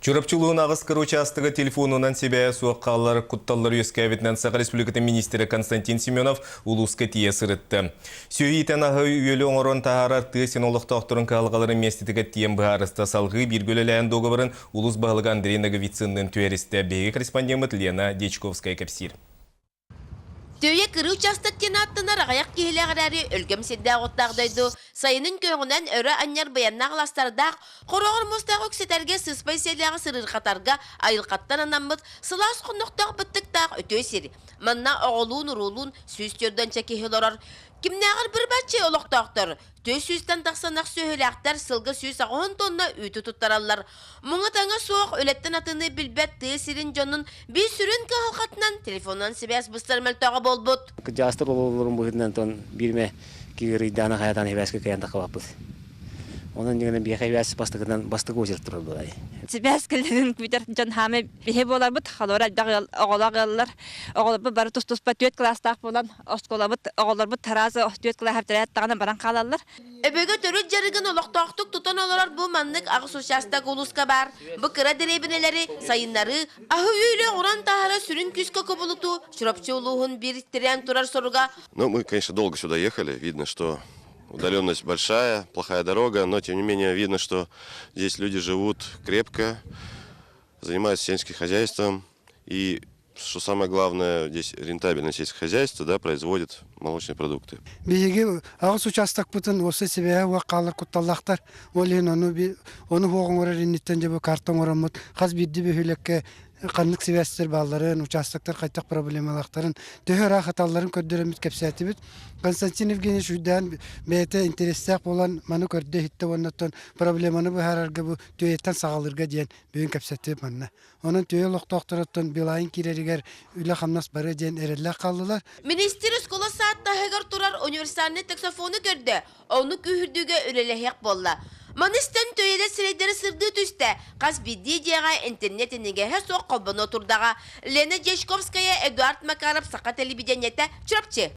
Чурапчы улууһун аҕыс кыра учаастага телефонунан сибээһэ суох хаалар кутталлар үөскээбитинэн Саха Республикатын министрэ Константин Семенов улууска тиийэ сырытта. Сүөһү иитэн аһы үөлү оҥорон таһаарар тыа сирин олохтоохторун кыһалҕаларын миэстэтигэр тиийэн быһаарыста. Салгыы бииргэ үлэлээн дуогабарын улуус баһылыга Андрей Ноговицынныын түһэристэ. Биһиги корреспондеммыт Лена Дьячковская кэпсиир. Түөйэ кырыы учаастак диэн ааттанар аҕыйах киһилээх эрээри өлгөм сирдээх-уоттаах дойду сайынын күөҕүнэн өрө анньар быйаннаах алаастардаах, хороҕор муостаах үксэтэргэ сыспай сиэллээҕи сырыырҕатарга айылҕаттан анаммыт сылаас хоннохтоох быттыктаах үтүө сир. Манна оҕолуун-уруулуун 104 киһи олорор. Кимнээҕэр бір бачча олохтоохтор 400-тэн тахса ынах сүөһүлээхтэр сылга 180 тонна үүтү туттараллар. Муҥа-таҥа суох, үлэттэн атыны билбэт тыа сирин дьонун биир сүрүн кыһалҕатынан телефонунан сибээс быстар мөлтөҕө буолбут. Кырдьаҕастар олороллорун быһыытынан тон биирмэ киирыйдаана хайатаан хибээскэ кыайан таххыбаппыт. Онон дьиҥинэн биһиэхэ хибээс бастакынан бастакы очерк турар буолай. Сибээс кэлэрин күүтэр дьон хаамай биһи буоларбыт, холобура элбэх ыал, оҕолоох ыаллар, оҕолорбут бары тус-туспа түөрт кылаастаах буолан, оскуолабыт оҕолорбут тараас түөрт кылааһы бүтэрээт даҕаны баран хаалаллар. Өбүгэ төрүт дьарыгын олохтоохтук тутан олорор бу маннык аҕыс учаастак улууска баар. Бу кыра дэриэбинэлэри сайыннарыы, аһы-үөлү оҥорон таһаарар сүрүн күүскэ кубулутуу Чурапчы улууһун биир тирээн турар соруга. Ну, мы, конечно, долго сюда ехали. Видно, что удаленность большая, плохая дорога, но, тем не менее, видно, что здесь люди живут крепко, занимаются сельским хозяйством и что самое главное, здесь рентабельное сельское хозяйство, да, производит молочные продукты. Биһиги аҕыс учаастакпытын уопсай сибээһэ уох хаалар кутталлаахтар. Ол иһин ону ону суох оҥорор инниттэн дьэ бу карта оҥороммут хас биирдии бөһүөлэккэ ханнык сибээстэр баалларын, участоктар хайдах проблемалаахтарын, төһө ыраах ыталларын көрдөрөммүт кэпсээтибит. Константин Евгеньевич үрдээн бэйэтэ интэриэстээх буолан маны көрдө-иһиттэ уонна оттон проблеманы быһаарарга бу түөйэттэн саҕалыырга диэн бүгүн кэпсэттибит манна. Онон түөйэ олохтоохторуттан Билайн киирэригэр үлэ-хамнас барыа диэн эрэллээх хааллылар. Министр оскуола саад таһыгар турар универсальнай таксофону көрдө, ону күүһүрдүүгэ үлэлэһиэх буолла. Маны истэн Түөйэлэр сирэйдэрэ сырдыы түстэ, хас биирдии дьиэҕэ интернет инигэһэ суох холбонуо турдаҕа. Лена Дьячковская, Эдуард Макаров, Саха телевидениетэ, Чурапчы.